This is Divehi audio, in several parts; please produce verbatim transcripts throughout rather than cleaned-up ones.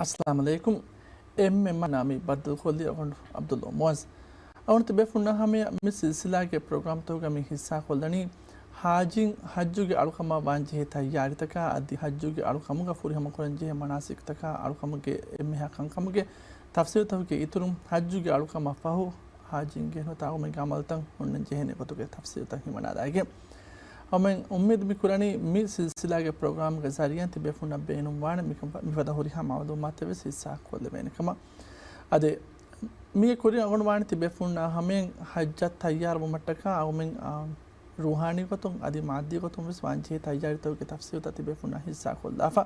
އައްސަލާމު ޢަލައިކުމް. އެންމެ މާނަ މި ބައްދަލުކޮށްލި އަޅުގަނޑު ޢަބްދުﷲ މުޢައްޒަ. އަޅުގަނޑު ތިބޭފުޅުންނާ ހަމަޔަށް މި ސިލްސިލާގެ ޕްރޮގްރާމްތަކުގަ މި ހިއްސާކޮށްލަނީ ޙާޖީން ޙައްޖުގެ އަޅުކަމަށް ވާންޖެހޭ ތައްޔާރީތަކާ އަދި ޙައްޖުގެ އަޅުކަމުގަ ފުރިހަމަކުރަންޖެހޭ މަނާސިކްތަކާ އަޅުކަމުގެ އެންމެހާ ކަންކަމުގެ ތަފްސީލުތަކުގެ އިތުރުން ޙައްޖުގެ އަޅުކަމަށް ފަހު ޙާޖީންގެ ނުތާ އަޅުމެންގެ ޢަމަލުތައް ހުންނަން ޖެހޭނެ ގޮތުގެ ތަފްސީލުތައް ހިމަނާލައިގެން. އަޅުމެން އުއްމީދު މި ކުރަނީ މި ސިލްސިލާގެ ޕްރޮގްރާމްގެ ޒަރީޢާއިން ތިބޭފުންނަށް ބޭނުންވާނެ މިކަން މިފަދަ ހުރިހާ މަޢުލޫމާތެއް ވެސް ހިއްސާ ކޮށްލެވޭނެ ކަމަށް. އަދި މީގެ ކުރިން އަޅުގަނޑު ވާނެ ތިބޭފުންނާ ހަމަޔަށް ޙައްޖަށް ތައްޔާރުވުމަށްޓަކާ އަޅުމެން، އާ، ރޫޙާނީ ގޮތުން އަދި މާއްދީ ގޮތުން ވެސް ވާންޖެހޭ ތައްޔާރީތަކުގެ ތަފްސީލުތައް ތިބޭފުންނާ ހިއްސާ ކޮށްލާފަ.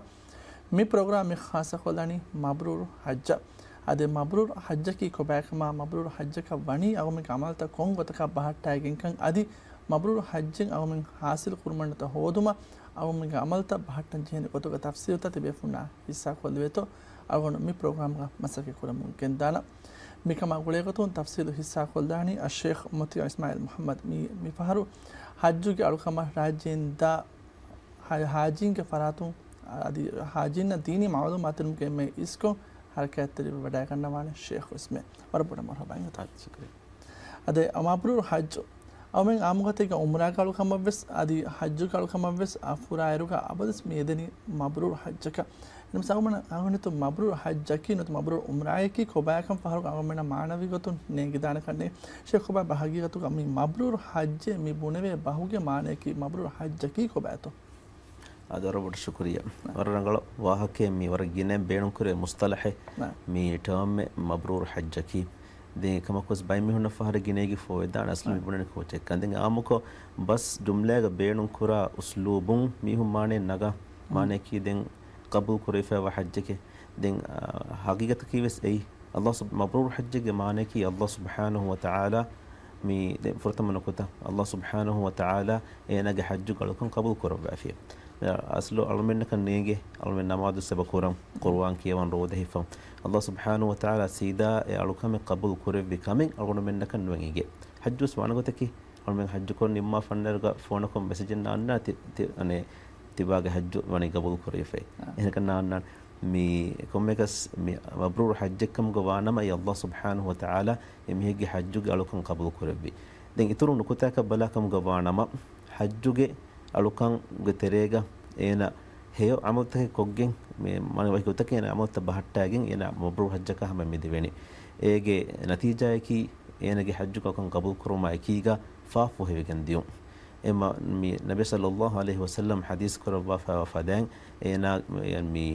މި ޕްރޮގްރާމް މި ޚާއްޞަކޮށްލަނީ މަބްރޫރު ޙައްޖަށް. އަދި މަބްރޫރު ޙައްޖަކީ ކޮބާކަމާ، މަބްރޫރު ޙައްޖަކަށް ވަނީ އަޅުމެންގެ ޢަމަލުތައް ކޮން ގޮތަކަށް ބަހައްޓައިގެންކަން އަދި މަބްރޫރު ޙައްޖެއް އަޅުމެން ޙާޞިލު ކުރުމަށް ނުވަތަ ހޯދުމަށް އަޅުމެންގެ ޢަމަލުތައް ބަހައްޓަން ޖެހޭނެ ގޮތުގެ ތަފްސީލުތައް ތިބޭފުންނާ ހިއްސާ ކޮށްލެވޭތޯ އަޅުގަނޑު މި ޕްރޮގްރާމްގަ މަސައްކަތް ކުރަމުން ގެންދާނަން. މިކަމާ ގުޅޭގޮތުން ތަފްސީލު ހިއްސާ ކޮށްލާނީ އައްޝޭޚް މުތީޢު އިސްމާޢީލް މުޙައްމަދު. މި، މި ފަހަރު ޙައްޖުގެ އަޅުކަމަށް ރާއްޖޭން ދާ ޙާ-، ޙާޖީންގެ ފަރާތުން އަދި ޙާޖީންނަށް ދީނީ މަޢުލޫމާތު ދިނުމުގެ އެންމެ އިސްކޮށް ޙަރަކާތްތެރިވެވަޑައިގަންނަވާނެ ޝޭޚް އިސްމެ. ވަރަށް ބޮޑަށް މަރުޙަބާ އިނގޭތޯ. ޝުކުރިއްޔާ. އަދި މަބްރޫރު ޙައްޖު. އަޅުމެން ޢާއްމުގޮތެއްގަ ޢުމްރާގެ އަޅުކަމަށްވެސް އަދި ޙައްޖުގެ އަޅުކަމަށްވެސް އާ ފުރާއިރުގަ އަބަދުވެސް މި އެދެނީ މަބްރޫރު ޙައްޖަކަށް. އެހެންވެސް އަޅުގަނޑު، އަޅުގަނޑު މަބްރޫރު ޙައްޖަކީ ނުވަތަ މަބްރޫރު ޢުމްރާއަކީ ކޮބާކަން ފަހަރު އަޅުގަނޑުމެންނަށް މާނަވީ ގޮތުން ނޭނގިދާނެ ކަންނޭނގެ. ޝޭޚް ކޮބާ ހަގީގަތުގަ މި މަބްރޫރު ޙައްޖޭ މި ބުނެވޭ ބަހުގެ މާނަޔަކީ މަބްރޫރު ޙައްޖަކީ ކޮބާތޯ؟ އާދެ، ވަރަށް ބޮޑަށް ޝުކުރިއްޔާ. ނާ. ވަރަށް ރަނގަޅަށް ވާހަކައެއް މި ވަރަށް ގިނައިން ބޭނުންކުރޭ މުޞްޠަލަޙެއް. ނާ. މި ޓާމެއް މަބްރޫރު ޙައްޖަކީ. ދެން އެކަމަކުވެސް ބައެއްމީހުންނަށް ފަހަރަށް ގިނައިގެން ފޯވެދާނެ އަސްލު މި ނާ. ބުނަނީ ކޯޗެއްކަން. ދެން އާއްމުކޮށް ބަސް ޖުމްލައިގަ ބޭނުންކުރާ އުސްލޫބުން މީހުން މާނައެއް ނަގާ، މާނައަކީ ދެން ޤަބޫލު ކުރެވިފައިވާ ޙައްޖެކޭ. ދެން، އާ، ޙަޤީޤަތަކީވެސް އެއީ. ﷲ ސުބް-، މަބްރޫރު ޙައްޖެއްގެ މާނައަކީ ﷲ ސުބްޙާނަހޫ ވަތަޢާލާ މި ދެ-، ފުރަތަމަ ނުކުތާ، ﷲ ސުބްޙާނަހޫ ވަތަޢާލާ އޭނާގެ ޙައްޖުގެ އަޅުކަން ޤަބޫލު ކުރައްވައިފި. އަސްލު އަޅުމެންނަކަށް ނޭނގޭ، އަޅުމެން ނަމާދު ސެބަ ކުރަން، ޤުރުއާން ކިޔަވަން، ރޯދަ ހިފަން. ﷲ ސުބްޙާނަހޫ ވަތަޢާލާ ސީދާ އެ އަޅުކަމެއް ޤަބޫލު ކުރެއްވި ކަމެއް އަޅުގަނޑުމެންނަކަށް ނުވެން އިނގޭ. ޙައްޖުވެސް ވާނެ ގޮތަކީ، އަޅުމެން ޙައްޖުކޮށް ނިންމާ ފަންނައިރުގަ ފޯނަކުން މެސެޖެއް ނާންނާނެ ތި-، ތި-، އަނެއް ތިބާގެ ޙައްޖު ވަނީ ޤަބޫލު ކުރެވިފައި. އާ. އެހެނަކަށް ނާންނާނެ. މި ކޮންމެއަކަސް މި މަބްރޫރު ޙައްޖެއްކަމުގަ ވާނަމަ، އެ ﷲ ސުބްޙާނަހޫ ވަތަޢާލާ އެ މީހެއްގެ ޙައްޖުގެ އަޅުކަން ޤަބޫލު ކުރެއްވި. ދެން އިތުރު ނުކުތާއަކަށް ބަލާކަމުގަ ވާނަމަ، ޙައްޖުގެ އަޅުކަންގެ ތެރޭގަ އޭނަ ހެޔޮ ޢަމަލުތަކެއް ކޮށްގެން، މި މާނަ ވަކި ގޮތަކީ އޭނަ ޢަމަލުތައް ބަހައްޓާގެން އޭނަ މަބްރޫރު ޙައްޖަކާ ހަމަ މި ދެވެނީ. އޭގެ ނަތީޖާއަކީ އޭނަގެ ޙައްޖުގެ އަޅުކަން ޤަބޫލު ކުރުމާ އެކީގަ ފާފަ ފޮހެވިގެން ދިޔުން. އެ މަ-، މި ނަބީ ޞައްލައްލާހު ޢަލައިހި ވަސައްލަމް ޙަދީޘް ކުރައްވާފައިވާ ފަދައިން އޭނާ މި،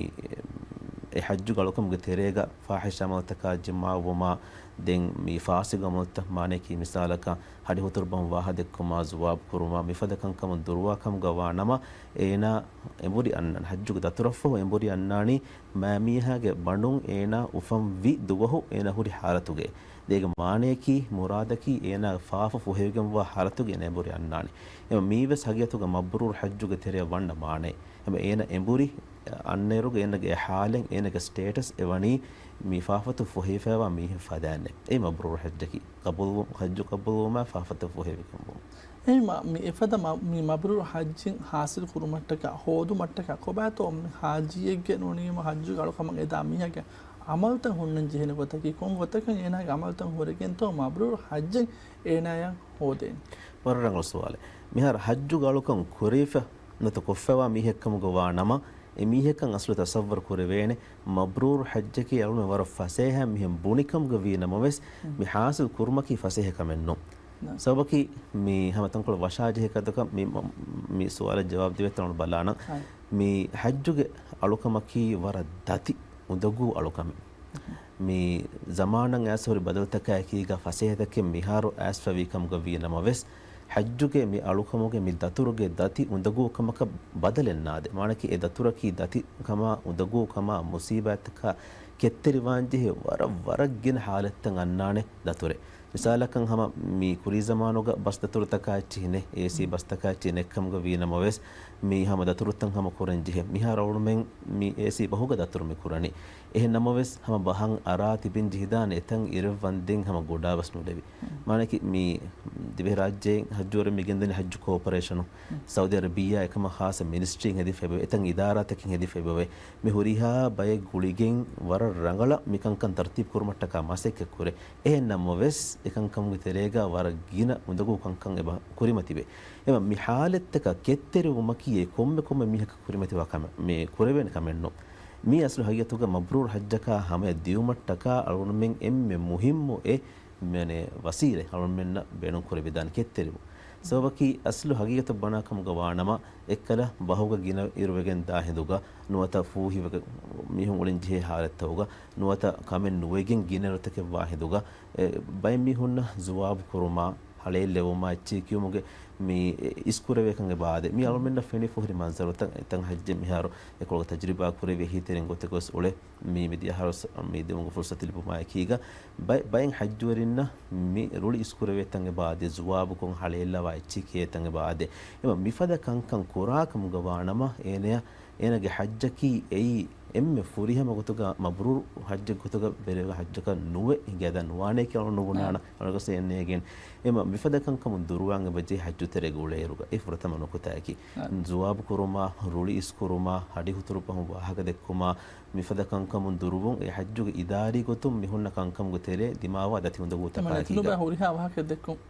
އެ ޙައްޖުގެ އަޅުކަމުގެ ތެރޭގަ ފާޙިޝް ޢަމަލުތަކާ ޖިމާޢުވުމާ، ދެން މި ފާސިޤު ޢަމަލުތައް މާނައަކީ މިސާލަކަށް ހަޑި ހުތުރު ބަހުން ވާހަ ދެއްކުމާ، ޒުވާބު ކުރުމާ، މިފަދަ ކަންކަމުން ދުރުވާ ކަމުގަ ވާނަމަ، އޭނާ އެނބުރި އަންނާނެ. ޙައްޖުގެ ދަތުރަށްފަހު އެނބުރި އަންނާނީ މާ މީހާގެ ބަނޑުން އޭނާ އުފަންވި ދުވަހު އޭނާ ހުރި ޙާލަތުގައި. ދޭގެ މާނައަކީ، މުރާދަކީ އޭނާ ފާފަ ފުހެވިގެންވާ ޙާލަތުގައި އޭނާ އެނބުރި އަންނާނެ. އެމަ މީވެސް ހަގީގަތުގަ މަބްރޫރު ޙައްޖުގެ ތެރެއަށް ވަންނަ މާނައެއް. އެމަ އޭނަ އެނބުރި އަންނައިރުގަ އޭނަގެ އެ ޙާލެއް، އޭނަގެ ސްޓޭޓަސް އެ ވަނީ މި ފާފަތައް ފޮހެވިފައިވާ މީހެއް ފަދައިންނޭ. އެއީ މަބްރޫރު ޙައްޖަކީ. ޤަބޫލު، ޙައްޖު ޤަބޫލުވުމާ ފާފަތައް ފޮހެވިގެންވުން. އެހެންމަ މި އެފަދަ މަ-، މި މަބްރޫރު ޙައްޖެއް ޙާޞިލު ކުރުމަށްޓަކާ، ހޯދުމަށްޓަކާ، ކޮބާތޯ މި ޙާޖީއެއްގެ ނޫނީމަ ޙައްޖުގެ އަޅުކަމަށް އެދާ މީހާގެ ޢަމަލުތައް ހުންނަން ޖެހޭނެ ގޮތަކީ، ކޮން ގޮތަކަށް އޭނާގެ ޢަމަލުތައް ހުރެގެންތޯ މަބްރޫރު ޙައްޖެއް އޭނާޔަށް ހޯދޭނެ؟ ވަރަށް ރަނގަޅު ސުވާލެއް. މިހާރު ޙައްޖުގެ އަޅުކަން ކުރެވިފަ ނުވަތަ ކޮށްފައިވާ މީހެއްކަމުގަ ވާ ނަމަ، އެ މީހަކަށް އަސްލު ތަޞައްވަރު ކުރެވޭނެ، މަބްރޫރު ޙައްޖަކީ އަޅުމެން ވަރަށް ފަސޭހަ މީހެއް ބުނިކަމުގަ ވީ ނަމަވެސް، މި ޙާޞިލް ކުރުމަކީ ފަސޭހަ ކަމެއް ނޫން. ސަބަބަކީ މި ހަމަ ތަންކޮޅެއް ވަށާޖެހޭ ކަދަކަށް މި، މި ސުވާލަށް ޖަވާބު ދެވޭތޯ ބަލާނަން. މި ޙައްޖުގެ އަޅުކަމަކީ ވަރަށް ދަތި އުނދަގޫ އަޅުކަމެއް. މި ޒަމާނަށް އައިސް ހުރި ބަދަލުތަކާ އެކީގަ ފަސޭހަތަކެއް މިހާރު އައިސްފަވީ ކަމުގަ ވީ ނަމަވެސް، ޙައްޖުގެ މި އަޅުކަމުގެ މި ދަތުރުގެ ދަތި އުނދަގޫ ކަމަކަށް ބަދަލެއް ނާދޭ. މާނައަކީ އެ ދަތުރަކީ ދަތި ކަމާ، އުނދަގޫ ކަމާ، މުޞީބާތްތަކާ ކެތްތެރިވާންޖެހޭ ވަރަށް، ވަރަށް ގިނަ ޙާލަތްތައް އަންނާނެ ދަތުރެއް. މިސާލަކަށް ހަމަ މި ކުރީ ޒަމާނުގަ ބަސް ދަތުރުތަކާ އެއްޗެހި ނެތް، އޭސީ ބަސްތަކާ އެއްޗެހި ނެތްކަމުގަ ވީ ނަމަވެސް، މި ހަމަ ދަތުރުތައް ހަމަ ކުރަން ޖެހޭ. މިހާރު އަޅުމެން މި އޭސީ ބަހުގަ ދަތުރު މި ކުރަނީ. އެހެން ނަމަވެސް، ހަމަ ބަހަށް އަރާ ތިބެން ޖެހިދާނެ އެތަން އިރެއްވަންދެން ހަމަ ގުޑާވެސް ނުލެވި. މާނައަކީ، މި ދިވެހިރާއްޖޭން ހައްޖުވަރުން މި ގެންދަނީ ހައްޖު ކޯޕަރޭޝަނު، ސައުދީ އަރަބިއްޔާ އެކަމަށް ޚާއްޞަ މިނިސްޓްރީން ހެދިފަ އެބަ، އެތަން އިދާރާތަކެއް ހެދިފަ އެބަވޭ. މި ހުރިހާ ބައެއް ގުޅިގެން ވަރަށް ރަނގަޅަށް މިކަންކަން ތަރުތީބު ކުރުމަށްޓަކާ މަސައްކަތް ކުރޭ. އެހެން ނަމަވެސް، އެކަންކަމުގެ ތެރޭގަ ވަރަށް ގިނަ އުނދަގޫ ކަންކަން އެބަ ކުރިމަތިވޭ. އެމަ މި ހާލަތްތަކަށް ކެތްތެރިވުމަކީ އެ ކޮންމެ ކޮންމެ މީހަކަށް ކުރިމަތިވާ ކަމެއް، މި ކުރެވޭނެ ކަމެއް ނޫން. މީ އަސްލު ހަގީގަތުގަ މަބްރޫރު ހައްޖަކާ ހަމަޔަށް ދިއުމަށްޓަކާ އަޅުގަނޑުމެން އެންމެ މުހިއްމު އެ، މެނެ، ވަސީލަތް އަޅުގަނޑުމެންނަށް ބޭނުން ކުރެވިދާނެ ކެތްތެރިވުން. ސަބަބަކީ އަސްލު ހަގީގަތަށް ބަނާ ކަމުގަ ވާނަމަ، އެއްކަލަ ބަހުގަ ގިނަ އިރުވެގެން ދާ ހިނދުގަ، ނުވަތަ ފޫހިވެގެން މީހުން އުޅެން ޖެހޭ ހާލަތްތަކުގަ، ނުވަތަ ކަމެއް ނުވެގެން ގިނަ އިރުތަކެއް ވާ ހިނދުގަ، އެ، ބައެއް މީހުންނަށް ޖުވާބު ކުރުމާ، ހަޅޭއްލެވުމާ އެއްޗެއް ކިޔުމުގެ މި އިސްކުރެވޭކަން އެބަ އާދޭ. މި އަޅުމެންނަށް ފެނިފަ ހުރި މަންޒަރުތައް އެތަން ހައްޖެއް މިހާރު އެކޮޅުގަ ތަޖުރިބާ ކުރެވި އެހީތެރިން ގޮތެއް ގޮސް އުޅޭ. މި މިދިޔަ އަހަރު ސ-، މި ދިއުމުގެ ފުރުސަތު ލިބުމާ އެކީގަ ބައެ-، ބައެއް ހައްޖުވެރިންނަށް މި ރުޅި އިސްކުރެވޭ ތަން އެބަ އާދޭ، ޖުވާބުކޮށް ހަޅޭއްލަވާ އެއްޗެއް ކިޔޭ ތަން އެބަ އާދޭ. އެމަ މިފަދަ ކަންކަން ކުރާ ކަމުގަ ވާނަމަ އޭނަޔަށް އޭނަގެ ހައްޖަކީ އެއީ އެންމެ ފުރިހަމަ ގޮތުގަ މަބްރޫރު ހައްޖެއް ގޮތުގަ ބެރޭގަ ހައްޖަކަށް ނުވެ ހިނގައިދާ ނުވާނޭކި އަޅު ނުބުނާނަ އަޅުގަސް އެންނޭގެން. އެމަ މިފަދަ ކަންކަމުން ދުރުވާން އެބަޖެހޭ ހައްޖު ތެރޭގަ އުޅޭއިރުގަ. އެ ފުރަތަމަ ނުކުތާއަކީ. ޖުވާބު ކުރުމާ، ރުޅި އިސްކުރުމާ، ހަޑި ހުތުރު ފަހުން ވާހަކަ ދެއްކުމާ، މިފަދަ ކަންކަމުން ދުރުވުން އެ ހައްޖުގެ އިދާރީ ގޮތުން މި ހުންނަ ކަންކަމުގެ ތެރޭ ދިމާވާ ދަތި އުނދަގޫތަކާއެކީގަ.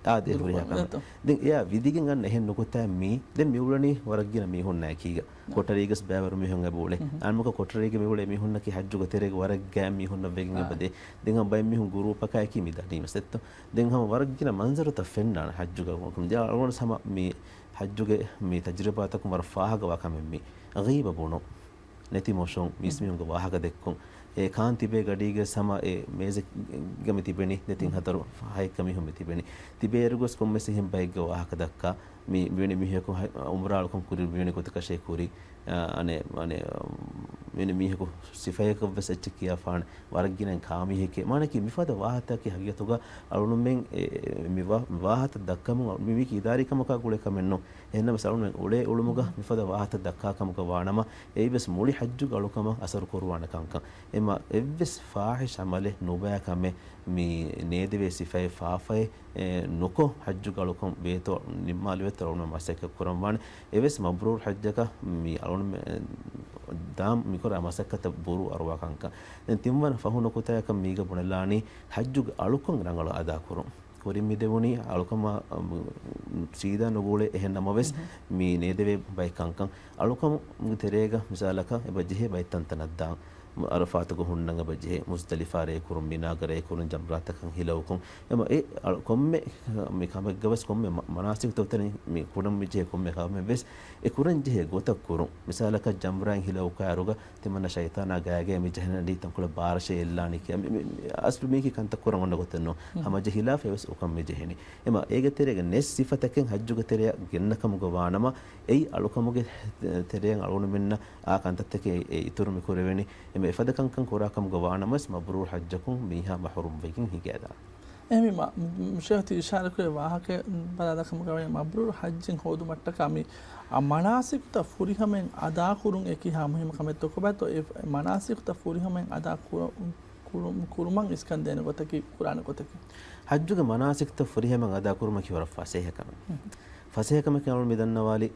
އާދެ، ހުރިހާ ކަމެއް. ދެން އެޔާ ވިދިގެން އަންނަ އެހެން ނުކުތާ މީ، ދެން މި އުޅެނީ ވަރަށް ގިނަ މީހުންނާ އެކީގަ. ކޮޓަރީގަސް ބައިވަރު މީހުން އެބަ އުޅޭ. އަންމުކަ ކޮޓަރީގެ މި އުޅޭ މީހުންނަކީ ހައްޖުގެ ތެރޭގަ ވަރަށް ގާތް މީހުންނަށް ވެގެން އެބަދޭ. ދެން ހަމަ ބައެއް މީހުން ގުރޫޕަކާއެކީ މި ދަނީމަ ސެއްތޯ. ދެން ހަމަ ވަރަށް ގިނަ މަންޒަރުތައް ފެންނާނެ ހައްޖުގަ. ދެން އަޅުގަނޑު ހަމަ މި ހައްޖުގެ މި ތަޖުރިބާތަކުން ވަރަށް ފާހަގަވާ ކަމެއް މީ. ޣީބަ ބުނުން. ނެތި މޮށުން، މީސްމީހުންގެ ވާހަކަ ދެއްކުން. އެ ކާން ތިބޭ ގަޑީގަސް ހަމަ އެ މޭޒެއްގަ މި ތިބެނީ، ނެތިން ހަތަރު ހައެއްކަ މީހުން މި ތިބެނީ. ތިބޭއިރުގަސް ކޮންމެސް އެހެން ބައެއްގެ ވާހަކަ ދައްކާ، މި މިވެނި މީހަކު ހަ-، އުމްރާ އަޅުކަން ކުރި މިވެނި ގޮތަކަށޭ ކުރީ. އަނެ، އަނެ، މިވެނި މީހަކު ސިފައަކަށްވެސް އެއްޗެއް ކިޔާފާނެ، ވަރަށް ގިނަ ކާމިހެކޭ. މާނަކީ މިފަދަ ވާހަކަތަކީ ހަގީގަތުގަ އަޅުނުމެން އެ، މި ވާ-، ވާހަކަ ދައްކަމުން މި މީކީ އިދާރީ ކަމަކާ ގުޅޭ ކަމެއް ނޫން. އެހެންނަމަވެސް އަޅުން އުޅޭ އުޅުމުގަ މިފަދަ ވާހަކަ ދައްކާ ކަމުގަ ވާނަމަ، އެއީވެސް މުޅި ހައްޖުގެ އަޅުކަމަށް އަސަރު ކުރުވާނެ ކަންކަން. އެމަ އެއްވެސް ފާހިޝް އަމަލެއް ނުބައި ކަމެއް މި ނޭދެވޭ ސިފައެއް ފާފައެއް، އެ، ނުކޮށް ހައްޖުގެ އަޅުކަން ވޭތޯ ނިންމާލެވޭތޯ އަޅުން މަސައްކަތް ކުރަން ވާނެ. އެވެސް މަބްރޫރު ހައްޖަކަށް މި އަޅުން ދާން މިކުރާ މަސައްކަތަށް ބުރޫ އަރުވާ ކަންކަން. ދެން ތިންވަނަ ފަހު ނުކުތާއަކަށް މީގަ ބުނެލާނީ ހައްޖުގެ އަޅުކަން ރަނގަޅަށް އަދާކުރުން. ކުރިން މި ދެވުނީ އަޅުކަމާ، އަ، ސީދާ ނުގުޅޭ އެހެން ނަމަވެސް، މި ނޭދެވޭ ބައެއް ކަންކަން އަޅުކަމުގެ ތެރޭގަ މިސާލަކަށް އެބަ ޖެހޭ ބައެއް ތަންތަނަށް ދާން. އަރަފާތުގަ ހުންނަން އެބަ ޖެހޭ، މުޒްދަލިފާ ރޭ ކުރުން، މިނާގަ ރޭ ކުރުން، ޖަމްރާތަކަށް ހިލައުކުން. އެމަ އެ އަޅު-، ކޮންމެ މި ކަމެއްގަވެސް ކޮންމެ މަ-، މަނާސިކުތައް އޮތަނީ މި ކުރަން މި ޖެހޭ ކޮންމެ ކަމެއްވެސް އެ ކުރަން ޖެހޭ ގޮތަށް ކުރުން. މިސާލަކަށް ޖަމްރާއިން ހިލައުކާއިރުގަ ތިމަންނަ ޝައިޠާނާ ގާގައި މި ޖެހެނީ ތަންކޮޅެއް ބާރަށޭ އެއްލާނީ ކިޔާ. މި، މި، މި އަސްލު މީކީ ކަންތައް ކުރަން އޮންނަ ގޮތެއް ނޫން. ހަމަ ޖެހިލާފަ އެވެސް އުކަން މި ޖެހެނީ. އެމަ އޭގެ ތެރޭގަ ނެސް ސިފަތަކެއް ހައްޖުގެ ތެރެއަށް ގެންނަ ކަމުގަ ވާނަމަ، އެއީ އަޅުކަމުގެ ތެރެއަށް އަޅުގަނޑުމެންނަށް އާ ކަންތައްތަކެއް އެ އިތުރު މި ކުރެވެނީ. އެމަ އެފަދަ ކަންކަން ކުރާ ކަމުގަ ވާނަމަވެސް މަބްރޫރު ހައްޖަކުން މީހާ މަޙްރޫމް ވެގެން ހިނގައިދާނެ. އެހެންވީމަ، ޝޭޚް ތި އިޝާރަތްކުރެއްވި ވާހަކަ ބަލާލާ ކަމުގަ ވަނީ މަބްރޫރު ހައްޖެއް ހޯދުމަށްޓަކާ މި، އަ، މަނާސިކުތައް ފުރިހަމައިން އަދާކުރުން އެކި ހާ މުހިއްމު ކަމެއް ތޯ ކޮބާތޯ އެ މަނާސިކުތައް ފުރިހަމައިން އަދާ ކުރު-، ކުރު-، ކުރުމަށް އިސްކަން ދޭނެ ގޮތަކީ ކުރާނެ ގޮތަކީ؟ ހައްޖުގެ މަނާސިކުތައް ފުރިހަމައިން އަދާކުރުމަކީ ވަރަށް ފަސޭހަ ކަމެއް. ފަސޭހަ ކަމަކީ އަޅުން މި ދަންނަވާލި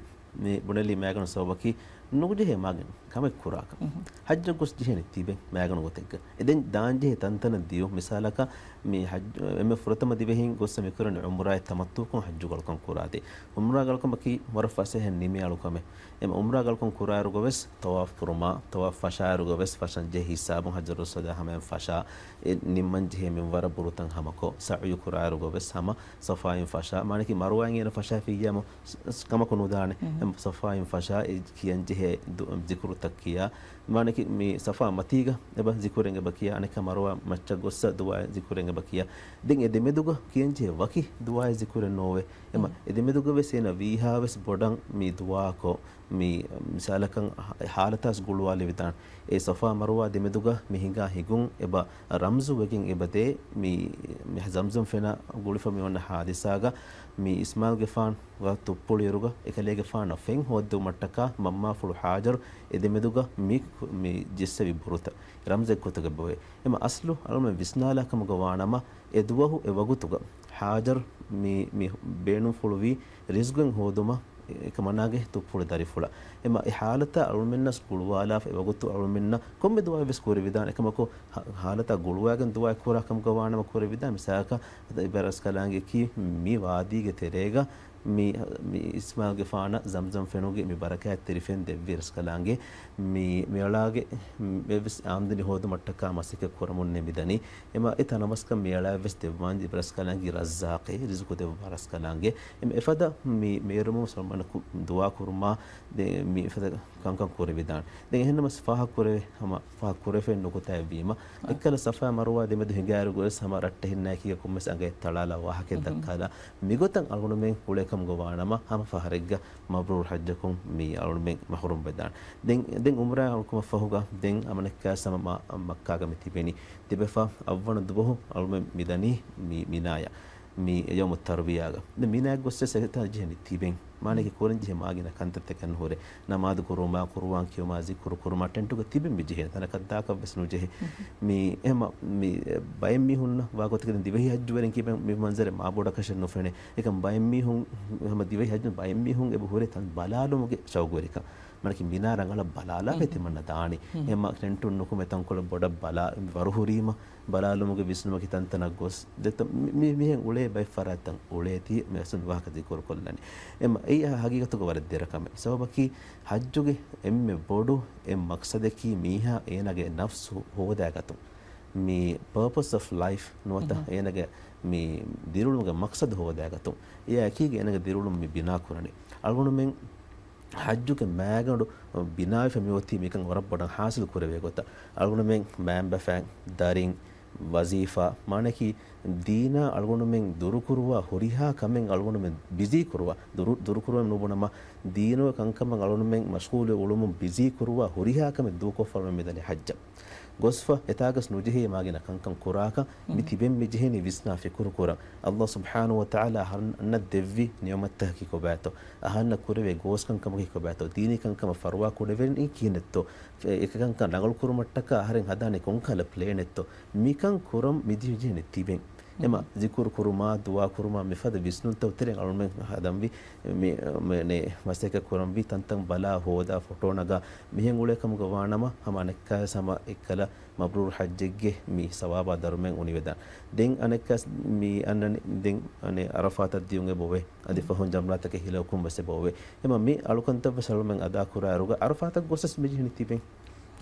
މި ބުނެލި މައިގަނޑު ސަބަބަކީ ނުޖެހޭ މަގެއް ކަމެއް ކުރާކަށް. ހައްޖަށް ގޮސް ޖެހެނީ ތިބެ މައިގަނޑު ގޮތެއްގަ. އެ ދެން ދާން ޖެހޭ ތަންތަނަށް ދިޔުން. މިސާލަކަށް މި ހައްޖު، އެންމެ ފުރަތަމަ ދިވެހިން ގޮއްސަ މި ކުރަނީ އުމްރާއެއް ތަމައްތުކޮށް ހައްޖުގެ އަޅުކަން ކުރާދޭ. އުމްރާގެ އަޅުކަމަކީ ވަރަށް ފަސޭހަ ނިމޭ އަޅުކަމެއް. އެމަ އުމްރާގެ އަޅުކަން ކުރާއިރުގަވެސް ޠަވާފް ކުރުމާ، ޠަވާފް ފަށާއިރުގަވެސް ފަށަން ޖެހޭ ހިސާބުން ޙަޖަރުއް އަސްވަދާ ހަމަޔަށް ފަށާ، އެ ނިންމަން ޖެހޭ މިންވަރަށް ބުރުތަން ހަމަކޮށް، ސަޢުޔު ކުރާއިރުގަވެސް ހަމަ ޞަފާއިން ފަށާ، މާނަކީ މަރުވާއިން އޭނަ ފަށާފިއްޔާމު ކަމަކު ނުދާނެ. އެ ޞަފާއިން ފަށާ އެ ކިޔަން ޖެހޭ ދު-، ޒިކުރުތައް ކިޔާ. މާނަކީ މި ޞަފާ މަތީގަ އެބަ ޒިކުރެއް އެބަ ކިޔާ، އަނެއްކާ މަރުވާ މައްޗަށް ގޮއްސަ ދުޢާ ޒިކުރެއް އެބަ ކިޔާ. ދެން އެ ދެމެދުގަ ކިޔަން ޖެހޭ ވަކި ދުޢާ ޒިކުރެއް ނޯވޭ. އެމަ އެ ދެމެދުގަ ވެސް އޭނަ ވީހާވެސް ބޮޑަށް މި ދުޢާކޮށް، މި މިސާލަކަށް ހާ-، ހާލަތާސް ގުޅުވާލެވިދާނެ. އެ ޞަފާ މަރުވާ ދެމެދުގަ މި ހިނގާ ހިގުން އެބަ ރަމްޒު ވެގެން އެބަދޭ، މި، މި ޒަމްޒަމް ފެނަށް ގުޅިފަ މި އޮންނަ ހާދިސާގަ މި އިސްމާޢީލްގެފާނު ގަ ތުއްޕުޅިއިރުގަ އެކަލޭގެފާނަށް ފެން ހޯއްދެވުމަށްޓަކާ މަންމާފުޅު ހާޖަރު އެދެމެދުގަ މި، މި ޖެއްސެވި ބުރުތައް ރަމްޒެއް ގޮތުގަ އެބައޮތް. އެމަ އަސްލު އަޅުމެން ވިސްނާލާ ކަމުގަ ވާނަމަ، އެ ދުވަހު އެ ވަގުތުގަ ހާޖަރު މި، މި ބޭނުންފުޅުވީ ރިޒްގެން ހޯދުމަށް އެކަމަނާގެ ތުއްޕުޅި ދަރިފުޅަށް. އެމަ އެ ހާލަތަށް އަޅުމެންނަސް ގުޅުވާލާފަ އެ ވަގުތު އަޅުމެންނަށް ކޮންމެ ދުޢާއެއް ވެސް ކުރެވިދާނެ. އެކަމަކު ހާ-، ހާލަތަށް ގުޅުވާގެން ދުޢާއެއް ކުރާ ކަމުގަ ވާނަމަ ކުރެވިދާނެ. މިސާލަކަށް އަދި އިބަރަސްކަލާނގެއަކީ މި ވާދީގެ ތެރޭގަ މި، މި އިސްމާޢީލްގެފާނަށް ޒަމްޒަމް ފެނުގެ މި ބަރަކާތްތެރި ފެން ދެއްވި ރަސްކަލާނގެ މި، މިއަޅާގެ އެއްވެސް އާމްދަނީ ހޯދުމަށްޓަކާ މަސައްކަތް ކުރަމުންނޭ މިދަނީ. އެމަ އެ ތަނަވަސްކަން މިއަޅާއަށްވެސް ދެއްވާން އިބަރަސްކަލާނގެ ރައްޒާޤޭ ރިޒުޤު ދެއްވާ ރަސްކަލާނގެ. އެމަ އެފަދަ މި މޭރުމު ސަލްމަނަކު ދުޢާ ކުރުމާ ދެ މި އެފަދަ ކަންކަން ކުރެވިދާނެ. ދެން އެހެންނަމަސް ފާހަގަ ކުރެވޭ ހަމަ ފާހަގަ ކުރެފައި ނުކުތާއެއްވީމަ، އެއްކަލަ ސަފާ މަރުވާ ދެމެދު ހިނގާއިރުގަވެސް ހަމަ ރައްޓެހިންނާއެކީގަ ކޮންމެސް އަނގައެއް ތަޅާލާ ވާހަކައެއް ދައްކާލާ، މިގޮތަށް އަޅުގަނޑުމެން އުޅޭ ކަމުގަ ވާނަމަ، ހަމަ ފަހަރެއްގަ މަބްރޫރު ޙައްޖަކުން މި އަޅުމެން މަޙްރޫމް ވެދާނެ. ދެން، ދެން ޢުމްރާ އަޅުކަމަށް ފަހުގަ ދެން އަމަނެއްކާ ހަމަ މަ-، މައްކާގަ މި ތިބެނީ. ތިބެފަ އަށްވަނަ ދުވަހު އަޅުމެން މިދަނީ މި މިނާޔަށް. މި ޔައުމު ތަރުވިޔާގަ. ދެން މިނާއަށް ގޮސްވެސް އެތާ ޖެހެނީ ތިބެން. މާނައަކީ ކުރަންޖެހޭ މާގިނަ ކަންތައްތަކެއް ނުހުރޭ. ނަމާދު ކުރުމާ، ޤުރުއާން ކިޔުމާ، ޒިކުރު ކުރުމާ، ޓެންޓުގަ ތިބެން މި ޖެހޭނެ. ތަނަކަށް ދާކަށްވެސް ނުޖެހޭ. މި އެހެމަ، މި ބައެއް މީހުންނަށް ވާގޮތަކަށް ދިވެހި ޙައްޖުވެރިން ކިބެން މި މަންޒަރެއް މާބޮޑަކަށެއް ނުފެނޭ. އެކަމް ބައެއް މީހުން ހަމަ ދިވެހި ޙައްޖު ބައެއް މީހުން އެބަ ހުރޭ ތަން ބަލާލުމުގެ ޝައުގުވެރިކަން. މާނައަކީ މިނާ ރަނގަޅަށް ބަލާލާފައި ތިމަންނަ ދާނީ. އެހެމަ ޓެންޓުން ނުކުމެ ތަންކޮޅެއް ބޮޑަށް ބަލާ، ވަރުހުރީމަ ބަލާލުމުގެ ވިސްނުމަކީ ތަންތަނަށް ގޮސް ދެތަ-، މި-، މި-، މިހެން އުޅޭ ބައެއް ފަރާތްތައް އުޅޭތީ މި އަސްލު މި ވާހަކަ ޒިކުރު ކޮށްލަނީ. އެމަ އެއީ ހަގީގަތުގަ ވަރަށް ދެރަ ކަމެއް. ސަބަބަކީ ޙައްޖުގެ އެންމެ ބޮޑު އެއް މަޤްޞަދަކީ މީހާ އޭނާގެ ނަފްސު ހޯދާގަތުން. މި purpose of life ނުވަތަ އޭނާގެ މި ދިރިއުޅުމުގެ މަޤްޞަދު ހޯދާގަތުން. އެއާއެކީގަ އޭނާގެ ދިރިއުޅުން މި ބިނާ ކުރަނީ. އަޅުގަނޑުމެން ޙައްޖުގެ މައިގަނޑު ބިނާވެފަ މިއޮތީ މިކަން ވަރަށް ބޮޑަށް ޙާޞިލް ކުރެވޭ ގޮތަށް. އަޅުގަނޑުމެން މައިންބަފައިން، ދަރިން، ވަޒީފާ، މާނައަކީ ދީނާ އަޅުގަނޑުމެން ދުރުކުރުވާ ހުރިހާ ކަމެއް އަޅުގަނޑުމެން ބިޒީ ކުރުވާ، ދުރު، ދުރުކުރުވަން ނުބުނަމަ، ދީނުގެ ކަންކަމަށް އަޅުގަނޑުމެން މަޝްޣޫލުވެ އުޅުމުން ބިޒީ ކުރުވާ ހުރިހާ ކަމެއް ދޫކޮށްފަ އަޅުގަނޑުމެން މިދަނީ ޙައްޖަށް. ގޮސްފަ އެތާގަސް ނުޖެހޭ މާގިނަ ކަންކަން ކުރާކަށް މި ތިބެން މި ޖެހެނީ ވިސްނާ ފިކުރު ކުރަން. ﷲ ސުބްޙާނަހޫ ވަތަޢާލާ އަހަރެންނަށް ދެއްވި ނިޢުމަތްތަކަކީ ކޮބާތޯ؟ އަހަންނަށް ކުރެވޭ ގޯސްކަންކަމަކީ ކޮބާތޯ؟ ދީނީ ކަންކަމަށް ފަރުވާ ކުރެވެނީ ކިހިނެއްތޯ؟ އެ-، އެކަކަންކަން ރަނގަޅު ކުރުމަށްޓަކާ އަހަރެން ހަދާނީ ކޮންކަހަލަ ޕްލޭނެއްތޯ؟ މިކަން ކުރަން މި ޖެހެނީ ތިބެން. އެމަ ޒިކުރު ކުރުމާ، ދުޢާ ކުރުމާ، މިފަދަ ވިސްނުންތައް ތެރެއިން އަޅުމެން ހަދަންވީ މި، މި، މި މަސައްކަތް ކުރަންވީ ތަންތަން ބަލާ، ހޯދާ، ފޮޓޯ ނަގާ، މިހެން އުޅޭ ކަމުގަ ވާނަމަ، ހަމަ އަނެއްކާވެސް ހަމަ އެއްކަލަ މަބްރޫރު ޙައްޖެއްގެ މި ސަވާބާ ދަރުމައެއް އުނިވެދާނެ. ދެން އަނެއްކާވެސް މި އަންނަނީ، ދެން އަނެއް ޢަރަފާތަށް ދިޔުން އެބައޮވޭ. އަދި ފަހުން ޖަމްރާތަކަށް ހިލައުކުން ވެސް އެބައޮވޭ. އެމަ މި އަޅުކަންތައް ވެސް އަޅުމެން އަދާ ކުރާއިރުގަ ޢަރަފާތަށް ގޮސް ވެސް މި ޖެހެނީ ތިބެން.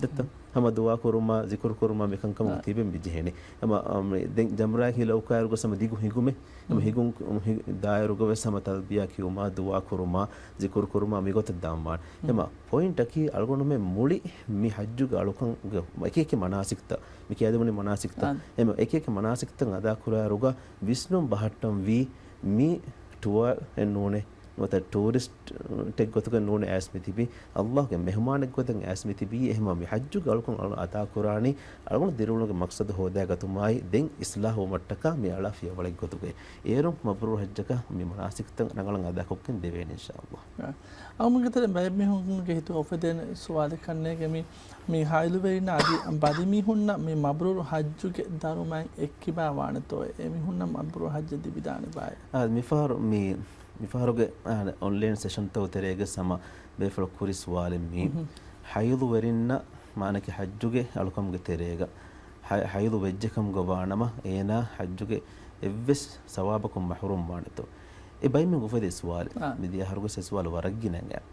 ދެއްތަ؟ ހަމަ ދުޢާ ކުރުމާ، ޒިކުރު ކުރުމާ، މިކަންކަމަކު ތިބެން މި ޖެހެނީ. ހަމަ، އާ، މި ދެން ޖަމްރާއަށް ހިލަ އުކާއިރުގަސް ހަމަ ދިގު ހިނގުމެއް. ހަމަ ހިނގުން، ހި-، ދާއިރުގަވެސް ހަމަ ތަލްބިޔާ ކިޔުމާ، ދުޢާ ކުރުމާ، ޒިކުރު ކުރުމާ، މިގޮތަށް ދާންވާނެ. ހަމަ ޕޮއިންޓަކީ އަޅުގަނޑުމެން މުޅި މި ޙައްޖުގެ އަޅުކަން އެކިއެކި މަނާސިކްތައް، މި ކިޔާދެވުނީ މަނާސިކްތައް. އެމަ އެކިއެކި މަނާސިކްތައް އަދާކުރާއިރުގަ ވިސްނުން ބަހައްޓަންވީ މި ޓުއާ އެއް ނޫނޭ. ނުވަތަ ޓޫރިސްޓެއް ގޮތުގަ ނޫނޭ އައިސް މި ތިބީ، ﷲގެ މެހުމާނެއް ގޮތަށް އައިސް މި ތިބީ. އެހެންވީމަ މި ޙައްޖުގެ އަޅުކަން އަޅު އަދާކުރާނީ، އަޅުގަނޑު ދިރިއުޅުމުގެ މަޤްޞަދު ހޯދާގަތުމާއި، ދެން އިޞްލާޙުވުމަށްޓަކާ މި އަޅާ ފިޔަވަޅެއް ގޮތުގައި. އޭރުން މަބްރޫރު ޙައްޖަކަށް މި މަނާސިކްތައް ރަނގަޅަށް އަދާކޮށްގެން ދެވޭނެ އިންޝާﷲ. އަޅުގަނޑުގެ ތެރެއިން ބައެއް މީހުންގެ ހިތުގަ އުފެދޭނެ ސުވާލެއް ކަންނޭނގެ މި، މި ހައިޟުވެރިންނަށް އަދި ބަލި މީހުންނަށް މި މަބްރޫރު ޙައްޖުގެ ދަރުމައެއް އެއްކިބާ ވާނެތޯއޭ؟ އެމީހުންނަށް މަބްރޫރު ޙައްޖަށް ލިބިދާނެ ބާއޭ؟ އާ، މިފަހަރު މި މިފަހަރުގެ، އާ، އޮންލައިން ސެޝަންތައް ތެރޭގަ ހަމަ ބޭފުޅަށް ކުރި ސުވާލެއް މީ. ހައިޟުވެރިންނަށް މާނައަކީ ޙައްޖުގެ އަޅުކަމުގެ ތެރޭގަ ހަ-، ހައިޟު ވެއްޖެކަމުގަ ވާނަމަ، އޭނާ ޙައްޖުގެ އެއްވެސް ސަވާބަކުން މަޙްރޫމް ވާނެތޯ؟ އެ ބައެއް މީހުން އުފެދޭ ސުވާލެއް. އާ. މިދިޔަ އަހަރުގެ އެ ސުވާލު ވަރަށް ގިނަ އެއް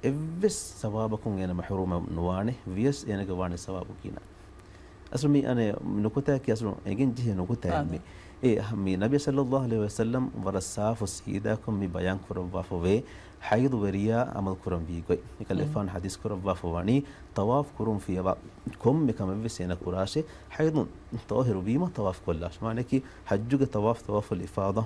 އެއްވެސް ސަވާބަކުން އޭނަ މަޙްރޫމެއް ނުވާނެ، ވިޔަސް އޭނަގެ ވާނެ ސަވާބު ގިނަ. އަސްލު މި އަނެއް ނުކުތާއަކީ އަސްލު އެނގެން ޖެހޭ ނުކުތާއެއް މި. އާ. އެ މި ނަބީ ޞައްލައްލާހު ޢަލައިހި ވަސައްލަމް ވަރަށް ސާފު ސީދާކޮށް މި ބަޔާން ކުރައްވާފަ ވޭ، ޙައިޟުވެރިޔާ ޢަމަލު ކުރަން ވީ ގޮތް. އެކަލޭގެފާނު ޙަދީޘް ކުރައްވާފަ ވަނީ، ޠަވާފް ކުރުން ފިޔަވާ ކޮންމެ ކަމެއްވެސް އޭނަ ކުރާށޭ، ޙައިޟުން ޠާހިރު ވީމަ ޠަވާފް ކޮށްލާށޭ. މާނައަކީ ޙައްޖުގެ ޠަވާފް، ޠަވާފުލް އިފާޟާ،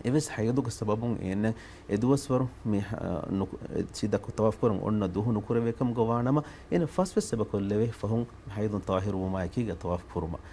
އެވެސް ޙައިޟުގެ ސަބަބުން އޭނަ އެ ދުވަސްވަރު މި، އަ، ނުކު-، އެ ސީދާ ކޮށް ޠަވާފް ކުރަން އޮންނަ ދުވަހު ނުކުރެވޭ ކަމުގަ ވާނަމަ، އޭނަ ފަސްވެސް އެބަ ކޮށްލެވޭ ފަހުން ޙައިޟުން ޠާހިރު ވުމާއެކީގަ ޠަވާފް ކުރުމަށް.